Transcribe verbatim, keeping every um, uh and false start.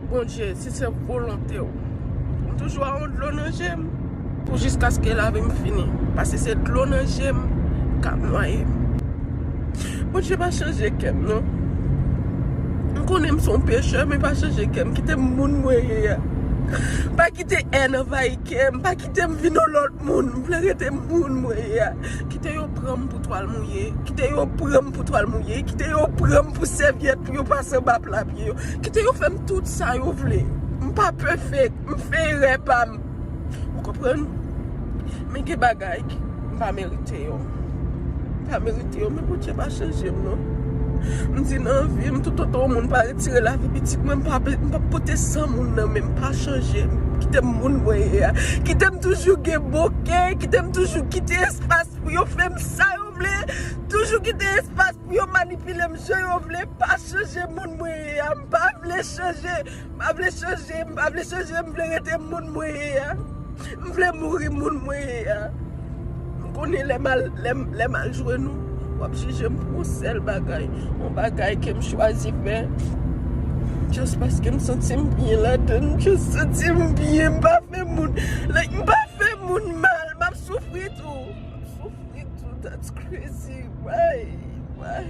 Bondye, si se volonte w, m toujou a yon dlo nan je m pou jiskaske lavi m fini. Paske se dlo nan je m k ap nwaye m. Bondye, pa chanje kè m non. M konnen m se yon pechè, men pa chanje kè m. Kite m moun mwen ye a. Pa kite èn anvayi kè m. Pa kite m vin yon lòt moun. M vle rete moun mwen ye a. Kite yo pran m pou twal mouye. Kite yo pran m pou twal mouye. Kite yo pran m pou sèvyèt pou yo pase anba pla pye yo. Kite yo fè m tout sa yo vle. M pa pèfèk. M fè erè pa m. Ou konprann? Men gen bagay ki m pa merite yo. M pa merite yo, men Bondye pa chanje m non. M di nan vi m, toutotan yon moun pa retire lavi pitit mwen, m pa, m pa pote san moun nan, men m pa chanje. Kite m moun mwen ye a. Kite m toujou gen bon kè, kite m toujou kite espas pou yo fè m sa yo vle. Toujou kite espas pou yo manipile m jan yo vle. Pa chanje moun mwen ye a. M pa vle chanje. M pa vle chanje. M pa vle chanje. M vle rete moun mwen ye a. M vle mouri moun mwen ye a. M konnen lè m al, lè m, lè m al jwenn ou, w ap jije m pou yon sèl bagay. Yon bagay ke m chwazi fè. Just paske m santi m byen ladan l. M just santi m byen. M pa fè moun. Like, m pa fè moun mal. M ap soufri tou. M ap soufri tou. That's crazy. Why? Why?